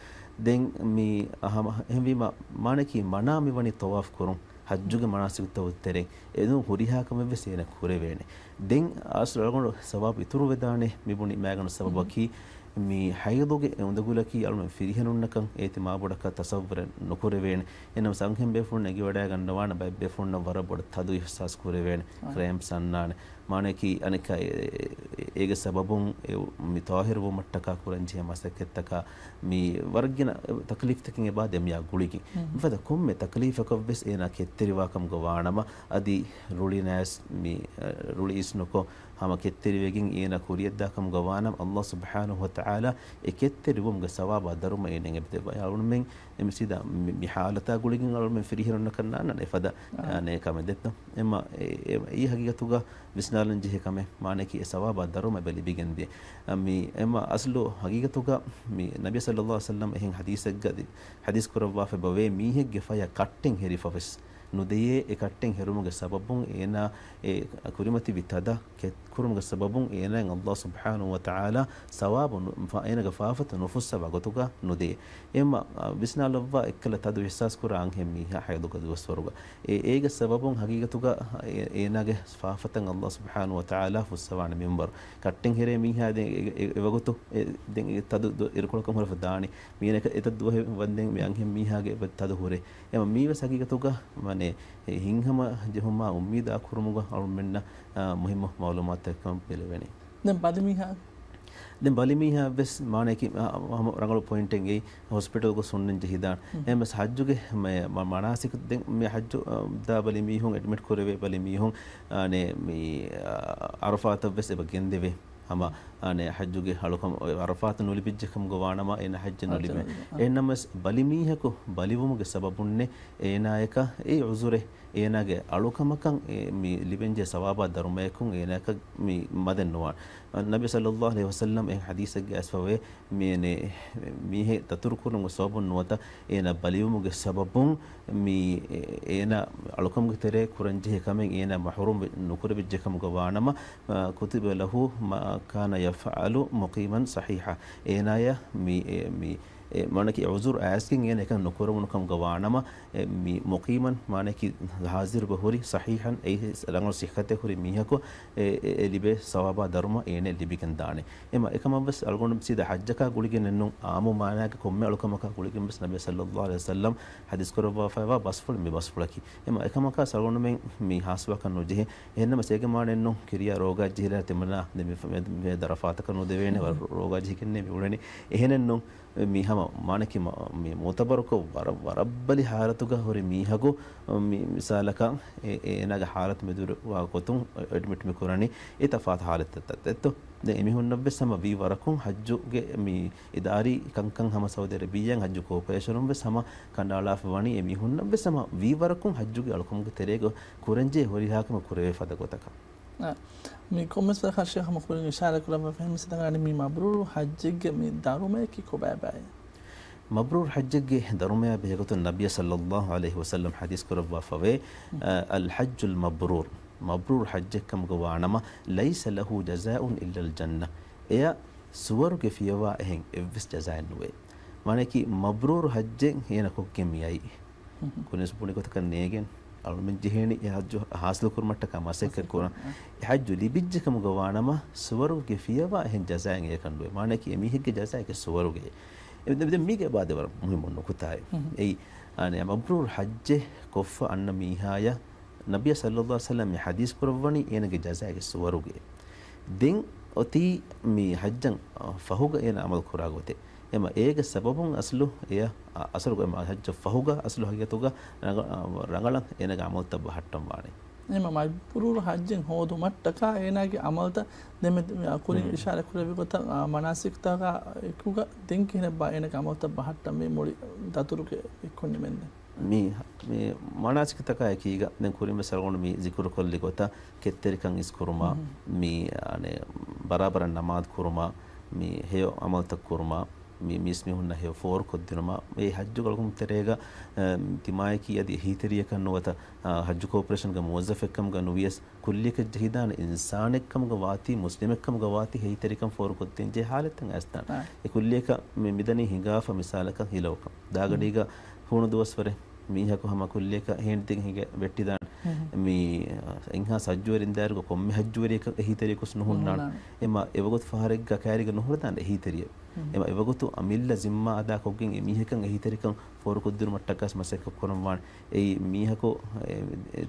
ދެން މި އަހަ-، އެހެންވީމަ، މާނައަކީ މަނާ މި ވަނީ ޠަވާފް ކުރުން. ޙައްޖުގެ މަނާސިކުތައް ތެރެއިން އެދުން ހުރިހާ ކަމެއް ވެސް އޭނަ ކުރެވޭނެ. ދެން އަސްލު އަޅުގަނޑު ސަވާބު އިތުރު ވެދާނެ މި ބުނި މައިގަނޑު ސަބަބަކީ، މި ޙައިޟުގެ އުނދަގުލަކީ އަޅުމެން ފިރިހެނުންނަކަށް އޭތި މާބޮޑަކަށް ތަޞައްވުރެއް ނުކުރެވޭނެ. އެހެންނަމަ އަންހެން ބޭފުޅުން އެނގިވަޑައިގަންނަވާނެ ބައެއް ބޭފުޅުންނަށް ވަރަށް ބޮޑަށް ތަދު އިޙްސާސް ކުރެވޭނެ. އާ. ކްރޭމްޕްސް އަންނާނެ. މާނައަކީ އަނެއްކާ އެ-، އެ-، އޭގެ ސަބަބުން އެ މި ޠާހިރު ވުމަށްޓަކާ ކުރަންޖެހޭ މަސައްކަތްތަކާ މި ވަރަށް ގިނަ ތަކްލީފްތަކެއް އެބާ ދެމިޔާ ގުޅިގެން. މިފަދަ ކޮންމެ ތަކްލީފަކަށް ވެސް އޭނާ ކެތްތެރިވާކަމުގަ ވާނަމަ، އަދި ރުޅި ނަޔަސް މި، އަ، ރުޅި އިސްނުކޮށް، ހަމަ ކެތްތެރިވެގެން އޭނާ ކުރިޔަށްދާކަމުގަ ވާނަމަ، ﷲ ސުބްޙާނަހޫ ވަތަޢާލާ އެ ކެތްތެރިވުމުގެ ސަވާބާ ދަރުމަ އޭނައަށް އެބަދެއްވާ. އަޅުމެން އެ މިސީދާ މި، މި ޙާލަތާ ގުޅިގެން އަޅުމެން ފިރިހެނުންނަކަށް ނާންނާނެ އެފަދަ، އާ. އާނެ ކަމެއް ދެއްތޯ. އެމަ އެ، އެ، އެއީ ހަގީގަތުގަ ވިސްނާލަން ޖެހޭ ކަމެއް. މާނައަކީ އެ ސަވާބާ ދަރުމަ އެބަ ލިބިގެންދޭ. އަ، މި އެމަ އަސްލު ހަގީގަތުގަ މި ނަބީ ޞައްލައްލާހު ޢަލައިހި ވަސައްލަމް އެހެން ޙަދީޘެއްގަ ދި-، ޙަދީޘް ކުރައްވާފަ އެބަވޭ މީހެއްގެ ފަޔަށް ކައްޓެއް ހެރިފަ ވެސް ނުދެޔޭ، އެ ކައްޓެއް ހެރުމުގެ ސަބަބުން އޭނާ އެ ކުރިމަތިވި ތަދަށް ކެތްކުރުމުގެ ސަބަބުން އޭނާއަށް ﷲ ސުބްޙާނަހޫ ވަތަޢާލާ ސަވާބު ނު-، ފަ-، އޭނާގެ ފާފަތައް ނުފުއްސަވާ ގޮތުގަ ނުދެޔޭ. އެމަ، އަ، ވިސްނާލައްވާ އެއްކަލަ ތަދު އިޙްސާސް ކުރާ އަންހެން މީހާ ޙައިޟުގެ ދުވަސްވަރުގަ. އެ، އޭގެ ސަބަބުން ހަގީގަތުގަ އެ، އޭނާގެ ފާފަތައް ﷲ ސުބްޙާނަހޫ ވަތަޢާލާ ފުއްސަވާނެ މިންވަރު. ކައްޓެއް ހެރޭ މީހާ ދެން އެ، އެ، އެ ވަގުތު އެ، ދެން އެ ތަދު ދު-، އިރުކޮޅަކަށް ހުރެފަ ދާނީ. މީނަކަށް އެތައް ދުވަހެއް ވަންދެން މި އަންހެން މީހާގެ ތަދު ހުރޭ. އެމަ މީވެސް ހަގީގަތުގަ މާނަ ހިތްހަމަ ޖެހުމާ އުއްމީދާ ކުރުމުގަ އަޅުމެންނަށް، އާ، މުހިއްމު މަޢުލޫމާތުތަކެއް ބެލެވެނީ. ދެން ބަލިމީހާ؟ ދެން ބަލިމީހާ ވެސް މާނައަކީ، އާ، ހަމަ ރަނގަޅު ޕޮއިންޓެއް އެއީ ހޮސްޕިޓަލްގަ ހުންނަން ޖެހިދާނެ. އެހެންވެސް ޙައްޖުގެ މަ-، މަ-، މަނާސިކު ދެން މި ޙައްޖު، އާ، ދާ ބަލިމީހުން އެޑްމިޓް ކުރެވޭ ބަލިމީހުން، އާނެ، މި، އާ، ޢަރަފާތަށް ވެސް އެބަ ގެންދެވޭ. ހަމަ، އާނެ، ޙައްޖުގެ އަޅުކަމަށް ޢަރަފާތު ނުލިބިއްޖެ ކަމުގަ ވާނަމަ އޭނަ ޙައްޖެއް ނުލިބޭ. އެހެންނަމަވެސް ބަލިމީހަކު ބަލިވުމުގެ ސަބަބުންނޭ އޭނާޔަކަށް އެ ޢުޛުރެއް އޭނާގެ އަޅުކަމަކަށް އެ މި ލިބެންޖެހޭ ސަވާބާ ދަރުމަޔަކުން އޭނާޔަކަށް މި މަދެއް ނުވާނެ. ނަބީ ޞައްލައްލާހު ޢަލައިހި ވަސައްލަމް އެހެން ޙަދީޘެއްގަ އައިސްފަވޭ، މި އެނެ މީހެއް ދަތުރުކުރުމުގެ ސަބަބުން ނުވަތަ އޭނާ ބަލިވުމުގެ ސަބަބުން މި އޭނާ އަޅުކަމުގެ ތެރޭ ކުރަންޖެހޭ ކަމެއް އޭނާ މަޙްރޫމް ވެ-، ނުކުރެވިއްޖެ ކަމުގަ ވާނަމަ، އަ، كُتِبَ لَهُ مَا كَانَ يَفْعَلُ مُقِيمًا صَحِيحًا. އޭނާޔަށް މި، އެ، މި އެ، މާނައަކީ ޢުޛުރު އައިސްގެން އޭނަ އެކަން ނުކުރެވުނު ކަމުގަ ވާނަމަ، އެ، މި މުޤީމަން މާނައަކީ ޙާޟިރުވެ ހުރި، ޞަޙީޙަން އެއީ ރަނގަޅު ޞިއްޙަތެއް ހުރި މީހަކު އެ، އެ، އެ ލިބޭ ސަވާބާ ދަރުމަ އޭނަ ލިބިގެން ދާނެ. އެމަ އެކަމަށްވެސް އަޅުގަނޑު ސީދާ ޙައްޖަކާ ގުޅިގެންނެއްނު، ޢާއްމު މާނައިގެ ކޮންމެ އަޅުކަމަކާ ގުޅިގެންވެސް ނަބީ ޞައްލައްލާހު ޢަލައިހި ވަސައްލަމް ޙަދީޘް ކުރައްވާފައިވާ ބަސްފުޅެއް މި ބަސްފުޅަކީ. އެމަ އެކަމަކާ އަޅުގަނޑުމެން މި ހާސްވާކަށް ނުޖެހޭ. އެހެންނަމަސް އޭގެ މާނައެއްނު ކިރިޔާ ރޯގާ ޖެހިލާ ތިމަންނާ ދެ މި މެ-، މެ ދަރަފާތަކަށް ނުދެވޭނެ، ވަރަށް ރޯގާ ޖެހިގެންނޭ މި އުޅެނީ. އެހެނެއްނު މި ހަމަ މާނަކީ މަ-، މި މުޢުތަބަރުކޮށް ވަރަށް، ވަރަށް ބަލި ޙާލަތުގަ ހުރި މީހަކު، މި މިސާލަކަށް އެ-، އޭނާގެ ޙާލަތު މެދުވެރިވާ ގޮތުން އެޑްމިޓް މި ކުރަނީ އެ ތަފާތު ޙާލަތްތައް ދެއްތޯ. ދެން އެމީހުންނަށްވެސް ހަމަ ވީ ވަރަކުން ޙައްޖުގެ މި އިދާރީ ކަންކަން ހަމަ ސައުދި އަރަބިއްޔާ ޙައްޖު ކޯޕަރޭޝަނުން ވެސް ހަމަ ކަނޑައަޅާފަ ވަނީ އެމީހުންނަށްވެސް ހަމަ ވީ ވަރަކުން ޙައްޖުގެ އަޅުކަމުގެ ތެރޭގަ ކުރަންޖެހޭ ހުރިހާ ކަމެއް ކުރެވޭ ފަދަ ގޮތަކަށް. އަ، މި ކޮންމެސް ވަރަކަށް ޝޭޚް ހަމަ ކުރިން އިޝާރާތް ކުރައްވާފަ އެހެން މިސް ދަނގަނީ މި މަބްރޫރު ޙައްޖެއްގެ މި ދަރުމަޔަކީ ކޮބާބާއޭ؟ މަބްރޫރު ޙައްޖެއްގެ ދަރުމަޔާ ބެހޭގޮތުން ނަބިއްޔާ ޞައްލައްލާހު ޢަލައިހި ވަސައްލަމް ޙަދީޘް ކުރައްވާފަވޭ، އަ، الحج المبرور، މަބްރޫރު ޙައްޖެއްކަމުގަ ވާނަމަ، ليس له جزاء إلا الجنة، އެޔަށް ސުވަރުގެ ފިޔަވާ އެހެން އެއްވެސް ޖަޒާއެއް ނުވޭ. މާނައަކީ މަބްރޫރު ޙައްޖެއް އޭނަ ކޮށްގެން މިއައީ. ކުރިންވެސް ބުނި ގޮތަކަށް ނޭގެން އަޅުމެން ޖެހޭނީ އެ ޙައްޖު ޙާޞިލު ކުރުމަށްޓަކާ މަސައްކަތް ކުރަން. އެ ޙައްޖު ލިބިއްޖެ ކަމުގަ ވާނަމަ، ސުވަރުގެ ފިޔަވާ އެހެން ޖަޒާއެއް އެކަން ނުވޭ. މާނައަކީ އެމީހެއްގެ ޖަޒާއަކީ ސުވަރުގެ. އެ، ދެ-، ދެން މީގެ އެބާދެ ވަރަށް މުހިއްމު ނުކުތާއެއް. އެއީ، އާނެ، މަބްރޫރު ޙައްޖެއް ކޮށްފަ އަންނަ މީހާޔަށް ނަބިއްޔާ ޞައްލައްލާހު ޢަލައިހި ވަސައްލަމް މި ޙަދީޘް ކުރައްވަނީ އޭނަގެ ޖަޒާއެއް ސުވަރުގެ. ދެން އޮތީ މި ޙައްޖަށް، އަ، ފަހުގަ އޭނަ ޢަމަލު ކުރާ ގޮތެއް. އެމަ އޭގެ ސަބަބުން އަސްލު އެޔަށް، އަ، އަސަރު އެމަ ޙައްޖަށް ފަހުގަ އަސްލު ހަގީގަތުގަ ރަނގަ-، އަ، ރަނގަޅަށް އޭނަގެ ޢަމަލުތައް ބަހައްޓަން ވާނެ. އެމަ މަބްރޫރު ޙައްޖެއް ހޯދުމަށްޓަކާ އޭނާގެ ޢަމަލުތައް ދެމެ-، ކުރިން އިޝާރާތް ކުރެއްވި ގޮތަށް، އާ، މަނާސިކްތަކާ އެކުގަ ދެން ކިހިނެއްބާ އޭނާގެ ޢަމަލުތައް ބަހައްޓަންވީ މުޅި ދަތުރުގެ އެއްކޮށް ނިމެންދެން؟ މި، މި މަނާސިކުތަކާ އެކީގަ ދެން ކުރިންވެސް އަޅުގަނޑު މި ޒިކުރުކޮށްލި ގޮތަށް ކެތްތެރިކަން އިސްކުރުމާ، މި، އަނެއް، ބަރާބަރަށް ނަމާދު ކުރުމާ، މި ހެޔޮ ޢަމަލުތައް ކުރުމާ، މި މީސްމީހުންނަށް ހެޔޮ ފޯރުކޮށްދިނުމާ، އެ ޙައްޖުގެ އަޅުކަމުގެ ތެރޭގަ، އަ، ތިމާޔަކީ އަދި އެހީތެރިޔަކަށް ނުވަތަ، އަ، ޙައްޖު ކޯޕަރޭޝަންގެ މުވައްޒަފެއްކަމުގަ ނުވިޔަސް، ކުއްލިއަކަށް ޖެހިދާނެ އިންސާނެއްކަމުގަ ވާތީ، މުސްލިމެއްކަމުގަ ވާތީ، އެހީތެރިކަން ފޯރުކޮށްދޭންޖެހޭ ޙާލަތްތައް އައިސްދާނެ. އެ ކުއްލިއަކަށް މި، މިދަނީ ހިނގާފަ މިސާލަކަށް ހިލައުކަން. ދާގަޑީގަ ހޫނު ދުވަސްވަރެއް، މީހަކު ހަމަ ކުއްލިއަކަށް ހޭންދިގެން ހިނގަ ވެއްޓިދާނެ. މި އެންހާސް ހައްޖުވެރިން ދާއިރުގަ ކޮންމެ ހައްޖުވެރިޔަކަށް އެހީތެރިޔަކުސް ނުހުންނާނެ. ނުހުންނާނެ. އެމަ އެވަގުތު ފަހަރެއްގަ ކައިރިގަ ނުހުރެދާނެ އެހީތެރިޔެއް. އެމަ އެވަގުތު އަމިއްލަ ޒިންމާ އަދާކޮށްގެން އެމީހަކަށް އެހީތެރިކަން ފޯރުކޮށްދިނުމަށްޓަކާސް މަސައްކަތް ކުރަންވާނެ. އެއީ މީހަކު، އެ،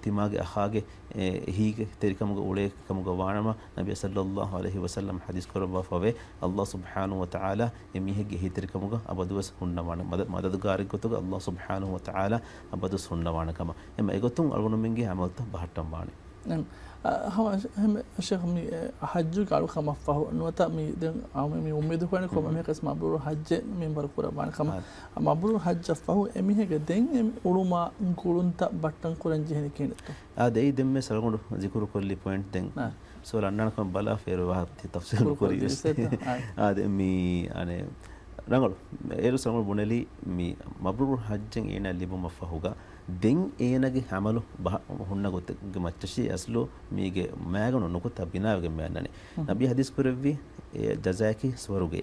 ތިމާގެ އަޚާގެ، އެ، އެހީގެ ތެރިކަމުގަ އުޅޭ ކަމުގަ ވާނަމަ، ނަބީ ޞައްލައްލާހު ޢަލައިހި ވަސައްލަމް ޙަދީޘް ކުރައްވާފަވޭ، ﷲ ސުބްޙާނަހު ވަތަޢާލާ އެ މީހެއްގެ އެހީތެރިކަމުގަ އަބަދުވެސް ހުންނަވާނެ. މަދަ-، މަދަދުގާރެއްގޮތުގަ ﷲ ސުބްޙާނަހު ވަތަޢާލާ އަބަދުވެސް ހުންނަވާނެ ކަމަށް. އެމަ އެގޮތުން އަޅުގަނޑުމެންގެ ޢަމަލުތައް ބަހައްޓަން ވާނެ. ނަމް، އަ، ހަމަ ހަމަ ޝޭޚް މި، އެ، ޙައްޖުގެ އަޅުކަމަށްފަހު ނުވަތަ މި ދެން އަޅުމެން މި އުއްމީދު ކުރަނީ ކޮންމެ އާ. މީހަކަސް މަބްރޫރު ޙައްޖެއް މިންވަރު ކުރައްވާނެ ކަމަށް. އާ. މަބްރޫރު ޙައްޖަށްފަހު އެމީހެއްގެ ދެން އެ އުޅުމާ ގުޅުންތައް ބައްޓަން ކުރަން ޖެހެނީ ކިހިނެއްތޯ؟ އާ، ދެން ދެންމެ ސަޅަނގޮޑު ޒިކުރު ކޮށްލި ޕޮއިންޓް ދެން އާ. ސުވާލު އަންނާނެ ކަމަށް ބަލާފަ އޭރު ވާހަކަ ތަފްސީލު ކުރީ ވެސް. އާ. އާ، ދެން މި، އަނެ، ރަނގަޅު. އޭރު ސަޅަނގޮޑު ބުނެލީ މި މަބްރޫރު ޙައްޖެއް އޭނާ ލިބުމަށް ފަހުގަ ދެން އޭނާގެ ޢަމަލު ބަހަ-، ހުންނަ ގޮތެއްގެ މައްޗަށީ އަސްލު މީގެ މައިގަނޑު ނުކުތާ ބިނާވެގެން މި އަންނަނީ. ނަބީ ޙަދީޘް ކުރެއްވި އެ ޖަޒާއަކީ ސުވަރުގެ.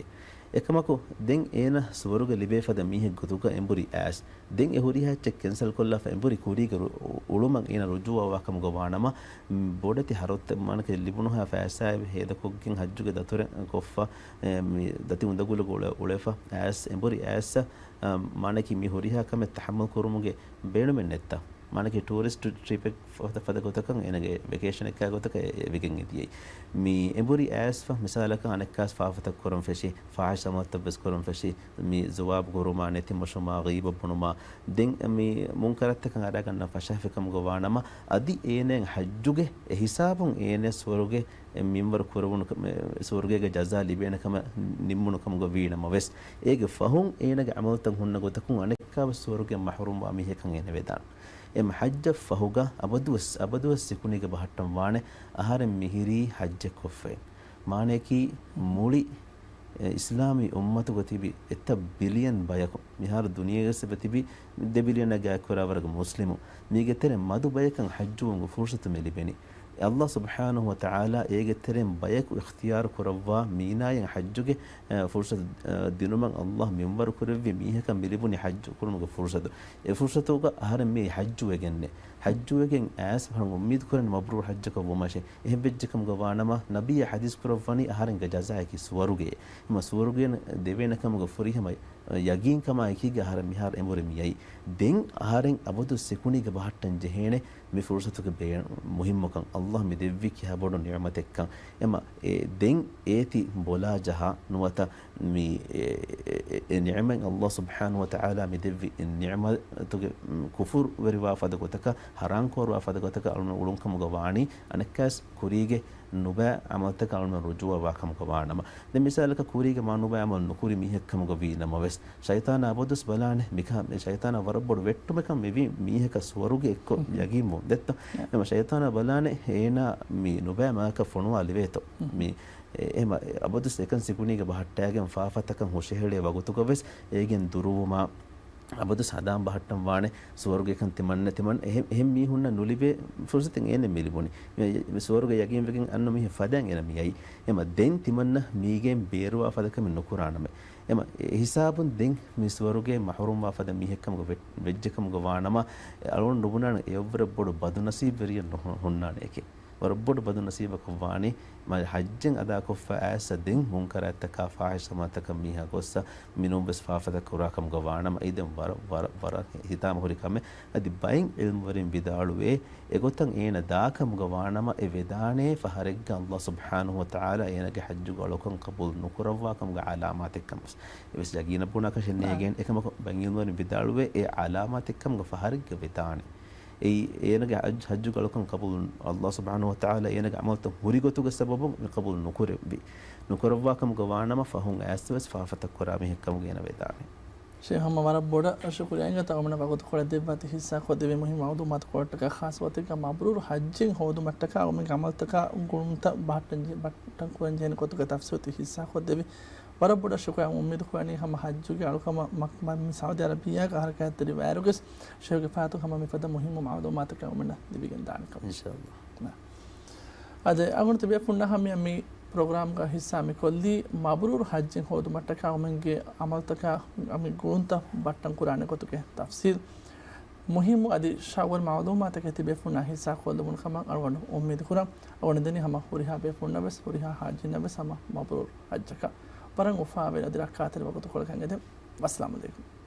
އެކަމަކު ދެން އޭނާ ސުވަރުގެ ލިބޭ ފަދަ މީހެއް ގޮތުގަ އެނބުރި އައިސް، ދެން އެ ހުރިހާ އެއްޗެއް ކެންސަލް ކޮށްލާފަ އެނބުރި ކުރީގެ ރު-، އުޅުމަށް އޭނާ ރުޖޫޢަވާ ކަމުގަ ވާނަމަ، މް، ބޮޑެތި ހަރަދުތައް މާނަކީ ލިބުނުހާ ފައިސާއެއް ހޭދަކޮށްގެން ޙައްޖުގެ ދަތުރެއް ކޮށްފަ، އެ، މި ދަތި އުނދަގުލުގަ އުޅެ-، އުޅެފަ އައިސް އެނބުރި އައިސް، އަ، މާނަކީ މި ހުރިހާ ކަމެއް ތަޙައްމަލް ކުރުމުގެ ބޭނުމެއް ނެތްތަ؟ މާނަކީ ޓޫރިސްޓް ޓްރިޕެއް ފަދަ ފަދަ ގޮތަކަށް އޭނަގެ ވެކޭޝަނެއްކާ ގޮތަކަށް އެ-، އެ ވެގެން އެދިޔައީ. މި އެނބުރި އައިސްފަ މިސާލަކަށް އަނެއްކާސް ފާފަތައް ކުރަން ފެށި، ފާޙިޝް ޢަމަލުތައް ވެސް ކުރަން ފެށި، މި ޒުވާބު ކުރުމާ، ނެތިމޮށުމާ، ޣީބަ ބުނުމާ، ދެން މި މުންކަރަތަކަށް އަރާގަންނަ ފަށާފިކަމުގަ ވާނަމަ، އަދި އޭނައަށް ޙައްޖުގެ އެ ހިސާބުން އޭނަ ސުވަރުގެ އެ މިންވަރު ކުރެވުނު ކަމެ-، ސުވަރުގޭގެ ޖަޒާ ލިބޭނެ ކަމަށް ނިންމުނު ކަމުގަ ވީނަމަވެސް، އޭގެ ފަހުން އޭނަގެ ޢަމަލުތައް ހުންނަ ގޮތަކުން އަނެއްކާވެސް ސުވަރުގެ މަޙްރޫމްވާ މީހެއްކަން އޭނަ ވެދާނެ. އެމަ ޙައްޖަށް ފަހުގަ އަބަދުވެސް، އަބަދުވެސް ސިކުނީގަ ބަހައްޓަން ވާނެ، އަހަރެން މިހިރީ ޙައްޖެއް ކޮށްފައި. މާނަޔަކީ މުޅި އެ އިސްލާމީ އުއްމަތުގަ ތިބި އެތައް ބިލިއަން ބަޔަކު، މިހާރު ދުނިޔޭގަސް ތިބި ދެ ބިލިއަނާ ގާތްކުރާ ވަރަކަށް މުސްލިމު، މީގެ ތެރެ މަދު ބަޔަކަށް ޙައްޖުވުމުގެ ފުރުޞަތު މި ލިބެނީ. ﷲ ސުބްޙާނަހު ވަތަޢާލާ އޭގެ ތެރެއިން ބަޔަކު އިޚްތިޔާރު ކުރައްވާ މީނާޔަށް ޙައްޖުގެ، އަ، ފުރުޞަތު، އަ، ދިނުމަށް ﷲ މިންވަރު ކުރެއްވި މީހަކަށް މި ލިބުނީ ޙައްޖު ކުރުމުގެ ފުރުޞަތު. އެ ފުރުޞަތުގަ އަހަރެން މިއީ ޙައްޖުވެގެންނޭ. ޙައްޖުވެގެން އައިސް އަހަރެން އުއްމީދު ކުރަނީ މަބްރޫރު ޙައްޖަކަށް ވުމަށޭ. އެހެން ވެއްޖެ ކަމުގަ ވާނަމަ، ނަބިއްޔާ ޙަދީޘް ކުރައްވަނީ އަހަރެންގެ ޖަޒާއަކީ ސުވަރުގެ. އެމަ ސުވަރުގެ ދެވޭނެ ކަމުގެ ފުރިހަމަ ޔަގީންކަމާ އެކީގަ އަހަރެން މިހާރު އެނބުރި މިއައީ. ދެން އަހަރެން އަބަދު ސިކުނީގަ ބަހައްޓަން ޖެހޭނެ މި ފުރުޞަތުގެ ބޭ-، މުހިއްމުކަން. ﷲ މި ދެއްވި ކިހާ ބޮޑު ނިޢުމަތެއްކަން. އެމަ އެ ދެން އޭތި ބޮލާ ޖަހާ ނުވަތަ މި އެ، އެ، އެ ނިޢުމަތް ﷲ ސުބްޙާނަހު ވަތަޢާލާ މި ދެއްވި ނިޢުމަތުގެ ކުފުރުވެރިވާ ފަދަ ގޮތަކަށް، ޙަރާން ކޮށްވާ ފަދަ ގޮތަކަށް އަޅުގަނޑު އުޅުން ކަމުގަ ވާނީ، އަނެއްކާސް ކުރީގެ ނުބައި ޢަމަލުތަކަށް އަޅުގަނޑު ރުޖޫޢަވާ ކަމުގަ ވާނަމަ. ދެން މިސާލަކަށް ކުރީގެ މާ ނުބައި ޢަމަލު ނުކުރި މީހެއް ކަމުގަ ވީ ނަމަވެސް، ޝައިޠާނާ އަބަދުސް ބަލާނެ، މިކަ-، މި ޝައިޠާނާ ވަރަށް ބޮޑު ވެއްޓުމެއް ކަން މިވީ މީހަކަށް ސުވަރުގެ އެއްކޮށް ޔަގީންވުން ދެއްތޯ؟ އެމަ ޝައިޠާނާ ބަލާނެ އޭނާ މި ނުބައި މާކަށް ފޮނުވާ ލިވޭތޯ؟ މި އެ-، އެހެމަ އަބަދުސް އެކަން ސިކުނީގަ ބަހައްޓާގެން ފާފަތަކަށް ހުށަހެޅޭ ވަގުތުގަވެސް އޭގެން ދުރުވުމާ، އަބަދުސް ހަނދާން ބަހައްޓަން ވާނެ، ސުވަރުގެކަން ތިމަންނަ، ތިމަން އެހެ-، އެހެން މީހުންނަށް ނުލިބޭ ފުރުޞަތެއް އޭނަ މި ލިބުނީ. މި، މި ސުވަރުގެ ޔަގީންވެގެން އަންނަ މީހެއް ފަދައިން އޭނަ މި އައީ. އެމަ ދެން ތިމަންނަ މީގެން ބޭރުވާ ފަދަ ކަމެއް ނުކުރާނަމޭ. އެމަ އެ ހިސާބުން ދެން މި ސުވަރުގެ މަޙްރޫމްވާ ފަދަ މީހެއްކަމުގަ ވެ-، ވެއްޖެކަމުގަ ވާނަމަ، އެ އަޅުގަނޑު ނުބުނާނެ އެއަށްވުރެ ބޮޑު ބަދުނަސީބުވެރިއެއް ނު-، ހުންނާނެ އެކޭ. ވަރަށް ބޮޑު ބަދުނަސީބަކަށް ވާނީ، މަ-، ޙައްޖެއް އަދާކޮށްފަ އައިސް ދެން މުންކަރާތްތަކާ ފާޙިޝް ޢަމަލުތަކަށް މީހާ ގޮއްސަ، މިނޫންވެސް ފާފަތައް ކުރާ ކަމުގަ ވާނަމަ، އެއީ ދެން ވަރަށް، ވަރަށް، ވަރަށް ހިތާމަ ހުރި ކަމެއް. އަދި ބައެއް ޢިލްމުވެރިން ވިދާޅުވޭ، އެގޮތަށް އޭނަ ދާ ކަމުގަ ވާނަމަ، އެ ވެދާނޭ ފަހަރެއްގަ ﷲ ސުބްޙާނަހު ވަތަޢާލާ އޭނަގެ ޙައްޖުގެ އަޅުކަން ޤަބޫލު ނުކުރައްވާ ކަމުގެ ޢަލާމާތެއްކަން ވެސް. އެވެސް ޔަގީނަށް ބުނާކަށެއް ނޭނގޭނެ. އެކަމަކު ބައެއް ޢިލްމުވެރިން ވިދާޅުވޭ، އެ ޢަލާމާތެއްކަމުގެ ފަހަރެއްގަ ވެދާނެ. އެއީ، އޭނަގެ ޙައްޖު، ޙައްޖުގެ އަޅުކަން ޤަބޫލު، ﷲ ސުބްޙާނަހު ވަތަޢާލާ އޭނަގެ ޢަމަލުތައް ހުރި ގޮތުގެ ސަބަބުން މި ޤަބޫލު ނުކުރެއްވި. ނުކުރައްވާ ކަމުގަ ވާނަމަ، ފަހުން އައިސްވެސް ފާފަތައް ކުރާ މީހެއް ކަމުގަ އޭނަ ވެދާނެ. ޝޭޚް ހަމަ ވަރަށް ބޮޑަށް ޝުކުރިއްޔާ އިނގޭތޯ އަޅުގަނޑަށް ވަގުތު ކުރައްދެއްވާތީ ޙިއްޞާކޮށްދެއްވި މުހިއްމު މަޢުލޫމާތު ކޮޅަށްޓަކާ، ޚާއްޞަވަތެއްގަ މަބްރޫރު ޙައްޖެއް ހޯދުމަށްޓަކާ އަޅުގަނޑުމެންގެ ޢަމަލުތަކާ ގުޅުންތައް ބަހައްޓަން ޖެ-، ބަހައްޓަން ކުރަން ޖެހޭނެ ގޮތުގެ ތަފްސީލު ޙިއްޞާކޮށްދެއްވި. ވަރަށް ބޮޑަށް ޝުކުރިއްޔާ. އުއްމީދު ކުރަނީ ހަމަ ޙައްޖުގެ އަޅުކަމަށް މަ-، މަ-، މި ސައުދީ ޢަރަބިއްޔާގަ އަހަރަކާތެރި ވާއިރުގަސް ޝޭޚްގެ ފަހަތުން ހަމަ މިފަދަ މުހިއްމު މަޢުލޫމާތަކެއް އަޅުގަނޑަށް ލިބިގެން ދާނެ ކަމަށް. އިންޝާﷲ. އަދި އަޅުގަނޑު ތިބޭފުޅުންނާ ހަމަ މި ޕްރޮގްރާމްގަ ޙިއްޞާ މި ކޮށްލީ މަބްރޫރު ޙައްޖެއް ހޯދުމަށްޓަކާ އަޅުގަނޑުމެންގެ ޢަމަލުތަކާ މި ގުޅުންތައް ބައްޓަން ކުރާނެ ގޮތުގެ ތަފްސީލް. މުހިއްމު އަދި ޝައުގުވެރި މައުލޫމާތަކެއް ތިބޭފުޅުންނާ ހިއްސާކޮށްލެވުނު ކަމަށް އަޅުގަނޑު އުއްމީދު ކުރަން. އަޅުގަނޑު ދެނީ ހަމަ ހުރިހާ ބޭފުޅުންނަށް ވެސް، ހުރިހާ ހާޖީންނަށް ވެސް ހަމަ މަބްރޫރު ޙައްޖަކަށް. ވަރަށް އުފާވެރި އަދި ރައްކާތެރި ވަގުތުކޮޅަކަށް އެދެން. ވައްސަލާމު ޢަލައިކުމް.